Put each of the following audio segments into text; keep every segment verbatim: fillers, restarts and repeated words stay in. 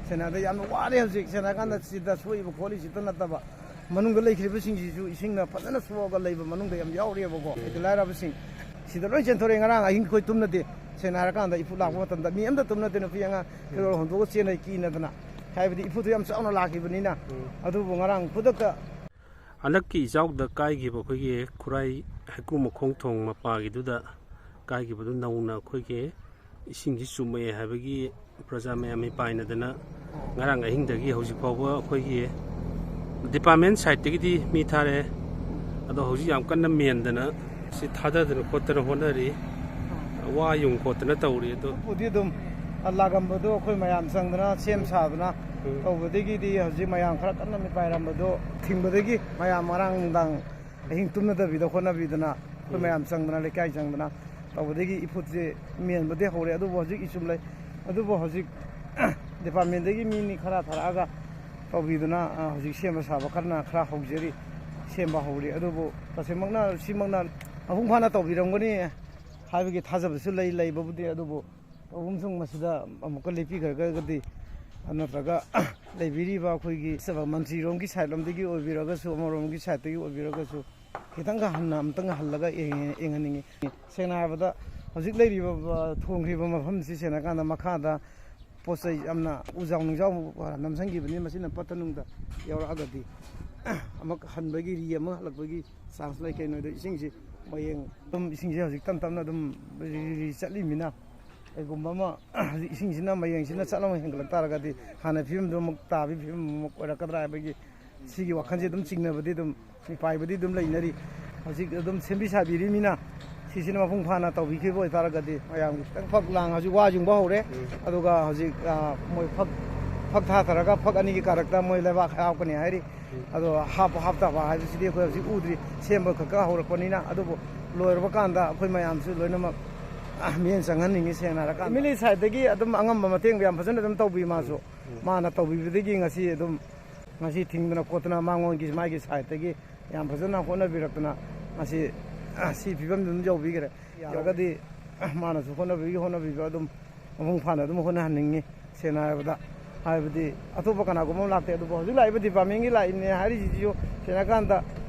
ꯁꯦꯡꯅ ꯍꯥꯏꯔꯕꯗ ꯌꯥꯝꯅ ꯋꯥꯔꯦ ꯍꯧꯖꯤꯛ꯫ ꯁꯦꯡꯅ ꯍꯥꯏꯔꯀꯥꯟꯗ ꯁꯤꯗ ꯁꯣꯛꯏꯕ ꯈꯣꯠꯂꯤꯁꯤꯇ ꯅꯠꯇꯕ, ꯃꯅꯨꯡꯗ ꯂꯩꯈ꯭ꯔꯤꯕꯁꯤꯡꯁꯤꯁꯨ ꯏꯁꯤꯡꯅ ꯐꯖꯅ ꯁꯣꯛꯑꯒ ꯂꯩꯕ ꯃꯅꯨꯡꯗ ꯌꯥꯝ ꯌꯥꯎꯔꯤꯑꯕꯀꯣ꯫ ꯂꯩꯇ ꯂꯥꯏꯔꯕꯁꯤꯡ ꯁꯤꯗ ꯂꯣꯏ ꯆꯦꯟꯊꯣꯔꯛꯑꯦ꯫ ꯉꯔꯥꯡ ꯑꯍꯤꯡ ꯑꯩꯈꯣꯏ ꯇꯨꯝꯅꯗꯦ꯫ ꯁꯦꯡꯅ ꯍꯥꯏꯔꯀꯥꯟꯗ ꯏꯐꯨꯠ ꯂꯥꯛꯄ ꯃꯇꯝꯗ ꯃꯤ ꯑꯝꯇ ꯇꯨꯝꯅꯗꯦ, ꯅꯨꯄꯤ ꯑꯉꯥꯡ ꯐꯤꯔꯣꯜ ꯍꯣꯡꯗꯣꯛꯑꯒ ꯆꯦꯟꯅꯩ ꯀꯤꯅꯗꯅ꯫ ꯍꯥꯏꯕꯗꯤ ꯏꯐꯨꯠꯇꯨ ꯌꯥꯝ ꯆꯥꯎꯅ ꯂꯥꯛꯈꯤꯕꯅꯤꯅ꯫ ꯑꯗꯨꯕꯨ ꯉꯔꯥꯡ ꯈꯨꯗꯛꯇ ꯍꯟꯗꯛꯀꯤ ꯏꯆꯥꯎꯗ ꯀꯥꯏꯈꯤꯕ ꯑꯩꯈꯣꯏꯒꯤ ꯈꯨꯔꯥꯏ ꯍꯩꯀꯨ ꯃꯈꯣꯡ ꯊꯣꯡ ꯃꯄꯥꯒꯤꯗꯨꯗ ꯀꯥꯏꯈꯤꯕꯗꯨ ꯅꯧꯅ ꯑꯩꯈꯣꯏꯒꯤ ꯏꯁꯤꯡꯁꯤ ꯆꯨꯝꯃꯛꯑꯦ ꯍꯥꯏꯕꯒꯤ ꯄ꯭ꯔꯖꯥ ꯃꯌꯥꯝ ꯃꯤꯄꯥꯏꯅꯗꯅ ꯉꯔꯥꯡ ꯑꯍꯤꯡꯗꯒꯤ ꯍꯧꯖꯤꯛ ꯐꯥꯎꯕ ꯑꯩꯈꯣꯏꯒꯤ department side ꯇꯒꯤꯗꯤ ꯃꯤ ꯊꯥꯔꯛꯑꯦ꯫ ꯑꯗꯣ ꯍꯧꯖꯤꯛ ꯌꯥꯝ ꯀꯟꯅ ꯃꯦꯟꯗꯅ ꯁꯤ ꯊꯥꯗꯗꯅ ꯈꯣꯠꯇꯅ ꯍꯣꯠꯅꯔꯤ꯫ ꯋꯥ ꯌꯨꯡ ꯈꯣꯠꯇꯅ ꯇꯧꯔꯤ꯫ ꯑꯗꯣ ꯄꯨꯗꯤ ꯑꯗꯨꯝ ꯂꯥꯛꯑꯝꯕꯗꯣ ꯑꯩꯈꯣꯏ ꯃꯌꯥꯝ ꯆꯪꯗꯅ ꯁꯦꯝ ꯁꯥꯗꯅ ꯎꯝ꯫ ꯇꯧꯕꯗꯒꯤꯗꯤ ꯍꯧꯖꯤꯛ ꯃꯌꯥꯝ ꯈꯔ ꯀꯟꯅ ꯃꯤꯄꯥꯏꯔꯝꯕꯗꯣ ꯊꯤꯡꯕꯗꯒꯤ ꯃꯌꯥꯝ ꯉꯔꯥꯡ ꯅꯨꯡꯗꯥꯡ ꯑꯍꯤꯡ ꯇꯨꯝꯅꯗꯕꯤꯗ ꯍꯣꯠꯅꯕꯤꯗꯅ ꯑꯩꯈꯣꯏ ꯎꯝ꯫ ꯃꯌꯥꯝ ꯆꯪꯗꯅ, ꯂꯩꯀꯥꯏ ꯆꯪꯗꯅ ꯇꯧꯕꯗꯒꯤ ꯏꯐꯨꯠꯁꯦ ꯃꯦꯟꯕꯗꯤ ꯍꯧꯔꯦ꯫ ꯑꯗꯨꯕꯨ ꯍꯧꯖꯤꯛ ꯏꯁꯨ ꯂꯩ꯫ ꯑꯗꯨꯕꯨ ꯍꯧꯖꯤꯛ department ꯇꯒꯤ ꯃꯤꯅꯤ ꯈꯔ ꯊꯥꯔꯛꯑꯒ ꯇꯧꯕꯤꯗꯨꯅ, ꯑ, ꯍꯧꯖꯤꯛ ꯁꯦꯝꯕ ꯁꯥꯕ ꯈꯔꯅ ꯈꯔ ꯍꯧꯖꯔꯤ, ꯁꯦꯝꯕ ꯍꯧꯔꯤ꯫ ꯑꯗꯨꯕꯨ ꯇꯁꯦꯡꯃꯛꯅ ꯁꯤꯃꯛꯅ ꯃꯄꯨꯡ ꯐꯥꯅ ꯇꯧꯕꯤꯔꯝꯒꯅꯤ ꯍꯥꯏꯕꯒꯤ ꯊꯥꯖꯕꯁꯨ ꯂꯩ, ꯂꯩꯕꯕꯨꯗꯤ꯫ ꯑꯗꯨꯕꯨ ꯇꯧꯐꯝꯁꯨ ꯃꯁꯤꯗ ꯑꯃꯨꯛꯀ ꯂꯦꯞꯄꯤꯈ꯭ꯔꯒꯗꯤ, ꯅꯠꯇ꯭ꯔꯒ ꯂꯩꯕꯤꯔꯤꯕ ꯑꯩꯈꯣꯏꯒꯤ ꯃꯟꯇ꯭ꯔꯤꯔꯣꯝꯒꯤ side ꯂꯣꯝꯗꯒꯤ ꯑꯣꯏꯕꯤꯔꯒꯁꯨ, ꯑꯃꯔꯣꯝꯒꯤ side ꯇꯒꯤ ꯑꯣꯏꯕꯤꯔꯒꯁꯨ, ꯈꯤꯇꯪꯒ ꯍꯟꯅ, ꯑꯃꯨꯛꯇꯪ ꯍꯜꯂꯒ ꯌꯦꯡ-, ꯌꯦꯡꯍꯟꯅꯤꯡꯉꯤ꯫ ꯁꯦꯡꯅ ꯍꯥꯏꯔꯕꯗ, ꯍꯧꯖꯤꯛ ꯂꯩꯔꯤꯕ, ꯑ, ꯊꯣꯡꯈ꯭ꯔꯤꯕ ꯃꯐꯝꯁꯤ ꯁꯦꯡꯅ ꯍꯥꯏꯔꯀꯥꯟꯗ ꯃꯈꯥꯗ ꯄꯣꯠ ꯆꯩ ꯌꯥꯝꯅ ꯎꯖꯥꯎ ꯅꯨꯡꯖꯥꯎ, ꯑ, ꯅꯝꯁꯤꯟꯈꯤꯕꯅꯤ꯫ ꯃꯁꯤꯅ ꯄꯠꯇ ꯅꯨꯡꯗ ꯌꯥꯎꯔꯛꯑꯒꯗꯤ ꯑꯃꯨꯛ ꯍꯟꯕꯒꯤ, ꯔꯤ ꯑꯃꯨꯛ ꯍꯜꯂꯛꯄꯒꯤ chance ꯂꯩ꯫ ꯀꯩꯅꯣꯗ ꯏꯁꯤꯡꯁꯤ ꯃꯌꯦꯡ ꯑꯗꯨꯝ, ꯏꯁꯤꯡꯁꯤ ꯍꯧꯖꯤꯛ ꯇꯞ ꯇꯞꯅ ꯑꯗꯨꯝ ꯔꯤ, ꯔꯤ, ꯔꯤ ꯆꯠꯂꯤꯃꯤꯅ, ꯀꯩꯒꯨꯝꯕ ꯑꯃ ꯍꯧꯖꯤꯛ ꯏꯁꯤꯡꯁꯤꯅ, ꯃꯌꯦꯡꯁꯤꯅ ꯆꯠꯂꯝ ꯍꯦꯟꯒꯠꯂꯛ ꯇꯥꯔꯒꯗꯤ ꯍꯥꯟꯅ ꯐꯤꯕꯝꯗꯨ ꯑꯃꯨꯛ ꯇꯥꯕꯒꯤ ꯐꯤꯕꯝ ꯑꯃꯨꯛ ꯑꯣꯏꯔꯛꯀꯗ꯭ꯔꯥ ꯍꯥꯏꯕꯒꯤ ꯁꯤꯒꯤ ꯋꯥꯈꯜꯁꯦ ꯑꯗꯨꯝ ꯆꯤꯡꯅꯕꯗꯤ ꯑꯗꯨꯝ ꯃꯤꯄꯥꯏꯕꯗꯤ ꯑꯗꯨꯝ ꯂꯩꯅꯔꯤ꯫ ꯍꯧꯖꯤꯛ ꯑꯗꯨꯝ ꯁꯦꯝꯕꯤ ꯁꯥꯕꯤꯔꯤꯃꯤꯅ ꯁꯤꯁꯤꯅ ꯃꯄꯨꯡ ꯐꯥꯅ ꯇꯧꯕꯤꯈꯤꯕ ꯑꯣꯏꯇꯥꯔꯒꯗꯤ ꯃꯌꯥꯝꯒꯤ ꯈꯤꯇꯪ ꯐꯛ ꯂꯥꯡ ꯍꯧꯖꯤꯛ ꯋꯥ ꯌꯨꯡꯕ ꯍꯧꯔꯦ꯫ ꯎꯝ꯫ ꯑꯗꯨꯒ ꯍꯧꯖꯤꯛ, ꯑ, ꯃꯣꯏ ꯐꯛ, ꯐꯛ ꯊꯥꯊꯔꯒ ꯐꯛ ꯑꯅꯤꯒꯤ ꯀꯥꯔꯛꯇ ꯃꯣꯏ ꯂꯩꯕꯥꯛ ꯍꯥꯞꯀꯅꯤ ꯍꯥꯏꯔꯤ꯫ ꯎꯝ꯫ ꯑꯗꯣ ꯍꯥꯞꯄ ꯍꯥꯞꯇꯕ ꯍꯥꯏꯕꯁꯤꯗꯤ ꯑꯩꯈꯣꯏ ꯍꯧꯖꯤꯛ ꯎꯗ꯭ꯔꯤ, ꯁꯦꯝꯕ ꯈꯛꯇ ꯍꯧꯔꯛꯄꯅꯤꯅ꯫ ꯑꯗꯨꯕꯨ ꯂꯣꯏꯔꯕ ꯀꯥꯟꯗ ꯑꯩꯈꯣꯏ ꯃꯌꯥꯝꯁꯨ ꯂꯣꯏꯅꯃꯛ, ꯑ, ꯃꯤꯠꯌꯦꯡ ꯆꯪꯍꯟꯅꯤꯡꯉꯤ ꯁꯦꯡꯅ ꯍꯥꯏꯔꯀꯥꯟꯗ꯫ ꯑꯦꯝ ꯑꯦꯜ ꯑꯦ side ꯇꯒꯤ ꯑꯗꯨꯝ ꯑꯉꯝꯕ ꯃꯇꯦꯡ ꯌꯥꯝ ꯐꯖꯅ ꯑꯗꯨꯝ ꯇꯧꯕꯤ ꯃꯥꯁꯨ꯫ ꯎꯝ꯫ ꯃꯥꯅ ꯇꯧꯕꯤꯕꯗꯒꯤ ꯉꯁꯤ ꯑꯗꯨꯝ ꯉꯁꯤ ꯊꯤꯡꯗꯅ ꯈꯣꯠꯇꯅ ꯃꯉꯣꯟꯒꯤ, ꯃꯥꯒꯤ side ꯇꯒꯤ ꯌꯥꯝ ꯐꯖꯅ ꯍꯣꯠꯅꯕꯤꯔꯛꯇꯅ ꯉꯁꯤ, ꯑ, ꯁꯤ ꯐꯤꯕꯝꯗ ꯑꯗꯨꯝ ꯌꯧꯕꯤꯈ꯭ꯔꯦ꯫ ꯌꯥꯔꯒꯗꯤ, ꯑ, ꯃꯥꯅꯁꯨ ꯍꯣꯠꯅꯕꯤꯒꯤ ꯍꯣꯠꯅꯕꯤꯕ ꯑꯗꯨꯝ ꯃꯄꯨꯡ ꯐꯥꯅ ꯑꯗꯨꯝ ꯍꯣꯠꯅꯍꯟꯅꯤꯡꯉꯤ꯫ ꯁꯦꯡꯅ ꯍꯥꯏꯔꯕꯗ ꯍꯥꯏꯕꯗꯤ ꯑꯇꯣꯞꯄ ꯀꯅꯥꯒꯨꯝꯕ ꯑꯃ ꯂꯥꯛꯇꯦ꯫ ꯑꯗꯨꯕꯨ ꯍꯧꯖꯤꯛ ꯂꯥꯛꯏꯕ ꯗꯤꯄꯥꯔꯠꯃꯦꯟꯒꯤ ꯂꯥꯛꯏꯅꯦ ꯍꯥꯏꯔꯤꯁꯤꯁꯨ ꯁꯦꯡꯅ ꯍꯥꯏꯔꯀꯥꯟꯗ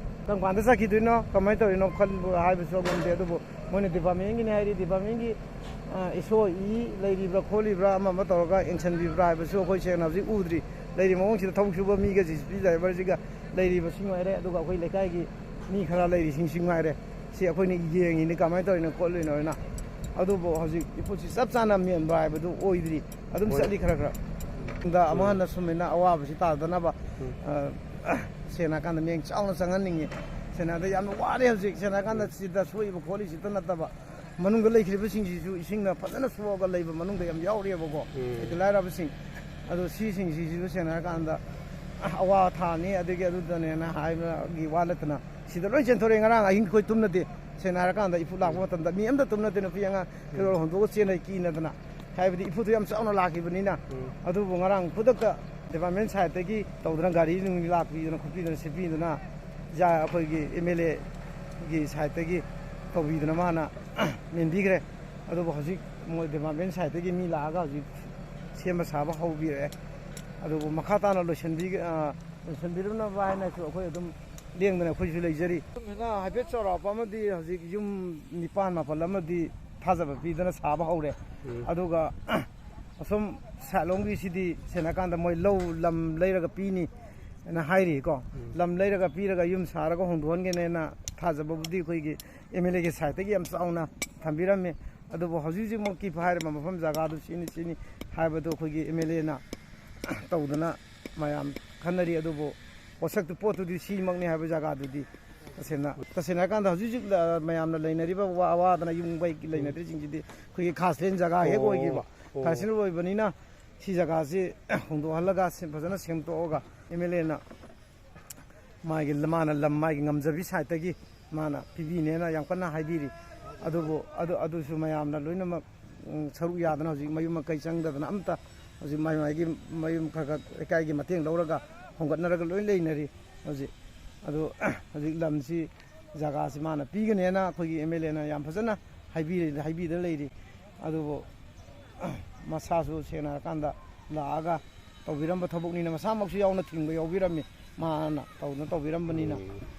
ꯀꯔꯝ ꯀꯥꯟꯗ ꯆꯠꯈꯤꯗꯣꯏꯅꯣ, ꯀꯃꯥꯏꯅ ꯇꯧꯔꯤꯅꯣ ꯈꯟꯕ ꯍꯥꯏꯕꯁꯨ ꯉꯝꯗꯦ꯫ ꯑꯗꯨꯕꯨ ꯃꯣꯏꯅ ꯗꯤꯄꯥꯔꯠꯃꯦꯟꯒꯤꯅꯦ ꯍꯥꯏꯔꯤ, ꯗꯤꯄꯥꯔꯠꯃꯦꯟꯒꯤ ꯑꯦꯁ ꯑꯣ ꯏ ꯂꯩꯔꯤꯕ꯭ꯔꯥ ꯈꯣꯠꯂꯤꯕ꯭ꯔꯥ, ꯑꯃ ꯑꯃ ꯇꯧꯔꯒ ꯌꯦꯡꯁꯤꯟꯕꯤꯕ꯭ꯔꯥ ꯍꯥꯏꯕꯁꯨ ꯑꯩꯈꯣꯏ ꯁꯦꯡꯅ ꯍꯧꯖꯤꯛ ꯎꯗ꯭ꯔꯤ꯫ ꯂꯩꯔꯤꯕ ꯃꯑꯣꯡꯁꯤꯗ ꯊꯕꯛ ꯁꯨꯕ ꯃꯤꯒ ꯖꯤ ꯁꯤ ꯄꯤ ꯗ꯭ꯔꯥꯏꯚꯔꯁꯤꯒ ꯂꯩꯔꯤꯕꯁꯤꯡ ꯉꯥꯏꯔꯦ, ꯑꯗꯨꯒ ꯑꯩꯈꯣꯏ ꯂꯩꯀꯥꯏꯒꯤ ꯃꯤ ꯈꯔ ꯂꯩꯔꯤꯁꯤꯡꯁꯤ ꯉꯥꯏꯔꯦ꯫ ꯁꯤ ꯑꯩꯈꯣꯏꯅ ꯌꯦꯡꯉꯤꯅꯤ ꯀꯃꯥꯏꯅ ꯇꯧꯔꯤꯅꯣ ꯈꯣꯠꯂꯤꯅꯣ ꯍꯥꯏꯅ꯫ ꯑꯗꯨꯕꯨ ꯍꯧꯖꯤꯛ ꯏꯐꯨꯠꯁꯤ ꯆꯞ ꯆꯥꯅ ꯃꯦꯟꯕ ꯍꯥꯏꯕꯗꯨ ꯑꯣꯏꯗ꯭ꯔꯤ꯫ ꯑꯗꯨꯝ ꯍꯣꯏ꯫ ꯆꯠꯂꯤ ꯈꯔ ꯈꯔ꯫ ꯗ ꯑꯃꯨꯛ ꯎꯝ꯫ ꯍꯟꯅ ꯁꯨꯃꯥꯏꯅ ꯑꯋꯥꯕꯁꯤ ꯇꯥꯗꯅꯕ, ꯎꯝ꯫ ꯑ, ꯁꯦꯡꯅ ꯍꯥꯏꯔꯀꯥꯟꯗ ꯃꯤꯠꯌꯦꯡ ꯆꯥꯎꯅ ꯆꯪꯍꯟꯅꯤꯡꯉꯤ꯫ ꯁꯦꯡꯅ ꯍꯥꯏꯔꯀꯥꯟꯗ ꯌꯥꯝꯅ ꯋꯥꯔꯦ ꯍꯧꯖꯤꯛ꯫ ꯁꯦꯡꯅ ꯍꯥꯏꯔꯀꯥꯟꯗ ꯎꯝ꯫ ꯁꯤꯗ ꯁꯣꯛꯏꯕ ꯈꯣꯠꯂꯤꯁꯤꯇ ꯅꯠꯇꯕ ꯃꯅꯨꯡꯗ ꯂꯩꯈ꯭ꯔꯤꯕꯁꯤꯡꯁꯤꯁꯨ ꯏꯁꯤꯡꯅ ꯐꯖꯅ ꯁꯣꯛꯑꯒ ꯂꯩꯕ ꯃꯅꯨꯡꯗ ꯌꯥꯝ ꯌꯥꯎꯔꯤꯑꯕꯀꯣ꯫ ꯎꯝ꯫ ꯂꯩꯇ ꯂꯥꯏꯔꯕꯁꯤꯡ꯫ ꯑꯗꯣ ꯁꯤꯁꯤꯡꯁꯤꯁꯨ ꯁꯦꯡꯅ ꯍꯥꯏꯔꯀꯥꯟꯗ ꯑꯋꯥ ꯊꯥꯅꯤ, ꯑꯗꯒꯤ ꯑꯗꯨꯗꯅꯦꯅ ꯍꯥꯏꯕꯒꯤ ꯋꯥ ꯅꯠꯇꯅ ꯁꯤꯗ ꯂꯣꯏ ꯆꯦꯟꯊꯣꯔꯛꯑꯦ꯫ ꯉꯔꯥꯡ ꯑꯍꯤꯡ ꯑꯩꯈꯣꯏ ꯇꯨꯝꯅꯗꯦ꯫ ꯁꯦꯡꯅ ꯍꯥꯏꯔꯀꯥꯟꯗ ꯏꯐꯨꯠ ꯂꯥꯛꯄ ꯎꯝ꯫ ꯃꯇꯝꯗ ꯃꯤ ꯑꯝꯇ ꯇꯨꯝꯅꯗꯦ, ꯅꯨꯄꯤ ꯑꯉꯥꯡ ꯐꯤꯔꯣꯜ ꯎꯝ꯫ ꯍꯣꯡꯗꯣꯛꯑꯒ ꯆꯦꯟꯅꯩ ꯀꯤꯅꯗꯅ꯫ ꯍꯥꯏꯕꯗꯤ ꯏꯐꯨꯠꯇꯨ ꯌꯥꯝ ꯆꯥꯎꯅ ꯂꯥꯛꯈꯤꯕꯅꯤꯅ꯫ ꯎꯝ꯫ ꯑꯗꯨꯕꯨ ꯉꯔꯥꯡ ꯈꯨꯗꯛꯇ ꯗꯤꯄꯥꯔꯠꯃꯦꯟ ꯁꯥꯏꯠꯇꯒꯤ ꯇꯧꯗꯅ ꯒꯥꯔꯤ ꯅꯨꯡ ꯂꯥꯛꯄꯤꯗꯅ ꯈꯣꯠꯄꯤꯗꯅ ꯁꯦꯠꯄꯤꯗꯅ ꯖꯥ-, ꯑꯩꯈꯣꯏꯒꯤ ꯑꯦꯝ ꯑꯦꯜ ꯑꯦꯒꯤ ꯁꯥꯏꯠꯇꯒꯤ ꯇꯧꯕꯤꯗꯅ ꯃꯥꯅ ꯃꯦꯟꯕꯤꯈ꯭ꯔꯦ꯫ ꯑꯗꯨꯕꯨ ꯍꯧꯖꯤꯛ ꯃꯣꯏ ꯗꯤꯄꯥꯔꯠꯃꯦꯟ ꯁꯥꯏꯠꯇꯒꯤ ꯃꯤ ꯂꯥꯛꯑꯒ ꯍꯧꯖꯤꯛ ꯁꯦꯝꯕ ꯁꯥꯕ ꯍꯧꯕꯤꯔꯛꯑꯦ꯫ ꯑꯗꯨꯕꯨ ꯃꯈꯥ ꯇꯥꯅ ꯂꯣꯏꯁꯤꯟꯕꯤ-, ꯑ, ꯂꯣꯏꯁꯤꯟꯕꯤꯔꯝꯅꯕ ꯍꯥꯏꯅꯁꯨ ꯑꯩꯈꯣꯏ ꯑꯗꯨꯝ ꯂꯦꯡꯗꯅ ꯑꯩꯈꯣꯏꯁꯨ ꯂꯩꯖꯔꯤ꯫ ꯑꯗꯨꯝ ꯍꯥꯏꯐꯦꯠ ꯆꯥꯎꯔꯥꯛꯄ ꯑꯃꯗꯤ ꯍꯧꯖꯤꯛ ꯌꯨꯝ ꯅꯤꯄꯥꯟ ꯃꯥꯄꯜ ꯑꯃꯗꯤ ꯊꯥꯖꯕ ꯄꯤꯗꯅ ꯁꯥꯕ ꯍꯧꯔꯦ꯫ ꯎꯝ꯫ ꯑꯗꯨꯒ ꯑꯁꯣꯝ ꯁꯥꯏꯠꯂꯣꯝꯒꯤꯁꯤꯗꯤ ꯁꯦꯡꯅ ꯍꯥꯏꯔꯀꯥꯟꯗ ꯃꯣꯏ ꯂꯧ ꯂꯝ ꯂꯩꯔꯒ ꯄꯤꯅꯤ ꯍꯥꯏꯅ ꯍꯥꯏꯔꯤꯀꯣ꯫ ꯎꯝ꯫ ꯂꯝ ꯂꯩꯔꯒ ꯄꯤꯔꯒ ꯌꯨꯝ ꯁꯥꯔꯒ ꯍꯣꯡꯗꯣꯛꯍꯟꯒꯅꯦꯅ ꯊꯥꯖꯕꯕꯨꯗꯤ ꯑꯩꯈꯣꯏꯒꯤ ꯑꯦꯝ ꯑꯦꯜ ꯑꯦꯒꯤ ꯁꯥꯏꯠꯇꯒꯤ ꯌꯥꯝ ꯆꯥꯎꯅ ꯊꯝꯕꯤꯔꯝꯃꯤ꯫ ꯑꯗꯨꯕꯨ ꯍꯧꯖꯤꯛ ꯍꯧꯖꯤꯛꯃꯛꯀꯤ ꯍꯥꯏꯔꯤꯕ ꯃꯐꯝ ꯖꯒꯥꯗꯨ ꯁꯤꯅꯤ ꯁꯤꯅꯤ ꯍꯥꯏꯕꯗꯨ ꯑꯩꯈꯣꯏꯒꯤ ꯑꯦꯝ ꯑꯦꯜ ꯑꯦꯅ ꯇꯧꯗꯅ ꯃꯌꯥꯝ ꯈꯟꯅꯔꯤ꯫ ꯑꯗꯨꯕꯨ ꯄꯣꯠꯁꯛꯇꯨ, ꯄꯣꯠꯇꯨꯗꯤ ꯁꯤꯃꯛꯅꯤ ꯍꯥꯏꯕ ꯖꯒꯥꯗꯨꯗꯤ ꯇꯁꯦꯡꯅ, ꯇꯁꯦꯡꯅ ꯍꯥꯏꯔꯀꯥꯟꯗ ꯍꯧꯖꯤꯛ ꯍꯧꯖꯤꯛ, ꯑ, ꯃꯌꯥꯝꯅ ꯂꯩꯅꯔꯤꯕ ꯋꯥ-, ꯋꯥꯗꯅ ꯌꯨꯝ ꯀꯩ ꯎꯝ꯫ ꯂꯩꯅꯗ꯭ꯔꯤꯁꯤꯡꯁꯤꯗꯤ ꯑꯩꯈꯣꯏꯒꯤ ꯈꯥꯁꯂꯦꯟ ꯖꯒꯥ ꯍꯦꯛ ꯑꯣ, ꯑꯣꯏꯈꯤꯕ꯫ ꯑꯣ꯫ ꯈꯥꯁꯂꯦꯟ ꯑꯣꯏꯕꯅꯤꯅ ꯁꯤ ꯖꯒꯥꯁꯤ ꯍꯣꯡꯗꯣꯛꯍꯜꯂꯒ ꯁꯦꯝ-, ꯐꯖꯅ ꯁꯦꯝꯗꯣꯛꯑꯒ ꯑꯦꯝ ꯑꯦꯜ ꯑꯦꯅ ꯃꯥꯒꯤ, ꯃꯥꯅ ꯂꯝ ꯃꯥꯒꯤ ꯉꯝꯖꯕꯤ ꯁꯥꯏꯠꯇꯒꯤ ꯃꯥꯅ ꯄꯤꯕꯤꯅꯦꯅ ꯌꯥꯝ ꯀꯟꯅ ꯍꯥꯏꯕꯤꯔꯤ꯫ ꯑꯗꯨꯕꯨ ꯑꯗꯨ, ꯑꯗꯨꯁꯨ ꯃꯌꯥꯝꯅ ꯂꯣꯏꯅꯃꯛ, ꯎꯝ, ꯁꯔꯨꯛ ꯌꯥꯗꯅ ꯍꯧꯖꯤꯛ ꯃꯌꯨꯝ ꯃꯀꯩ ꯆꯪꯗꯗꯅ ꯑꯝꯇ ꯍꯧꯖꯤꯛ ꯃꯥꯏ ꯃꯥꯏꯒꯤ ꯃꯌꯨꯝ ꯈꯔ ꯈꯔ ꯂꯩꯀꯥꯏꯒꯤ ꯃꯇꯦꯡ ꯂꯧꯔꯒ ꯍꯣꯡꯒꯠꯅꯔꯒ ꯂꯣꯏ ꯂꯩꯅꯔꯤ ꯍꯧꯖꯤꯛ꯫ ꯑꯗꯨ ꯍꯧꯖꯤꯛ ꯂꯝꯁꯤ, ꯖꯒꯥꯁꯤ ꯃꯥꯅ ꯄꯤꯒꯅꯦꯅ ꯑꯩꯈꯣꯏꯒꯤ ꯑꯦꯝ ꯑꯦꯜ ꯑꯦꯅ ꯌꯥꯝ ꯐꯖꯅ ꯍꯥꯏꯕꯤꯔ-, ꯍꯥꯏꯕꯤꯗꯅ ꯂꯩꯔꯤ꯫ ꯑꯗꯨꯕꯨ ꯃꯁꯥꯁꯨ ꯁꯦꯡꯅ ꯍꯥꯏꯔꯀꯥꯟꯗ ꯂꯥꯛꯑꯒ ꯇꯧꯕꯤꯔꯝꯕ ꯊꯕꯛꯅꯤꯅ ꯃꯁꯥꯃꯛꯁꯨ ꯌꯥꯎꯅ ꯊꯤꯡꯕ ꯌꯥꯎꯕꯤꯔꯝꯃꯤ꯫ ꯃꯥꯅ ꯇꯧꯗꯅ ꯇꯧꯕꯤꯔꯝꯕꯅꯤꯅ꯫ ꯎꯝ꯫